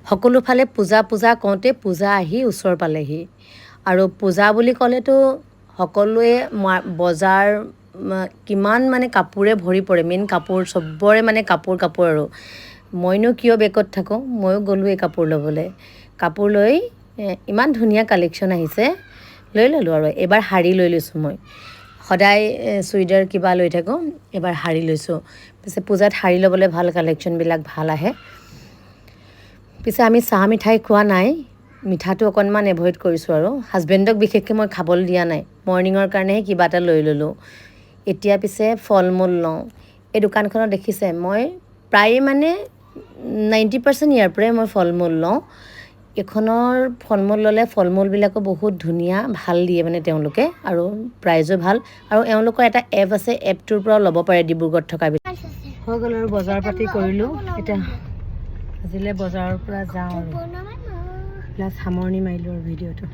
সকলো ফালে পূজা পূজা কওঁতে পূজা আহি ওচৰ পালেহি। আৰু পূজা বুলি ক'লেতো সকলোৱে বজাৰ কিমান মানে কাপোৰে ভৰি পৰে। মেইন কাপোৰ, চবৰে মানে কাপোৰ কাপোৰ। আৰু মইনো কিয় বেকত থাকোঁ? ময়ো গ'লোৱেই কাপোৰ ল'বলৈ। কাপোৰ লৈ ইমান ধুনীয়া কালেকশ্যন আহিছে, লৈ ল'লোঁ। আৰু এইবাৰ শাৰী লৈ লৈছোঁ। মই সদায় চুইদাৰ কিবা লৈ থাকোঁ, এইবাৰ শাৰী লৈছোঁ। পিছে পূজাত শাৰী ল'বলৈ ভাল, কালেকশ্যনবিলাক ভাল আহে। পিছে আমি চাহ মিঠাই খোৱা নাই, মিঠাটো অকণমান এভইড কৰিছোঁ। আৰু হাজবেণ্ডক বিশেষকৈ মই খাবলৈ দিয়া নাই। মৰ্ণিঙৰ কাৰণেহে কিবা এটা লৈ ল'লোঁ। এতিয়া পিছে ফল মূল লওঁ। এই দোকানখনত দেখিছে, মই প্ৰায়ে মানে 90% ইয়াৰ পৰাই মই ফল মূল লওঁ। এইখনৰ ফল মূল ল'লে ফল মূলবিলাকো বহুত ধুনীয়া, ভাল দিয়ে মানে তেওঁলোকে আৰু প্ৰাইজো ভাল। আৰু এওঁলোকৰ এটা এপ আছে, এপটোৰ পৰাও ল'ব পাৰে ডিব্ৰুগড়ত থকা। হৈ গ'ল আৰু বজাৰ পাতি কৰিলোঁ। এতিয়া আজিলৈ বজাৰৰ পৰা যাওঁ আৰু প্লাছ সামৰণি মাৰিলোঁ আৰু ভিডিঅ'টো।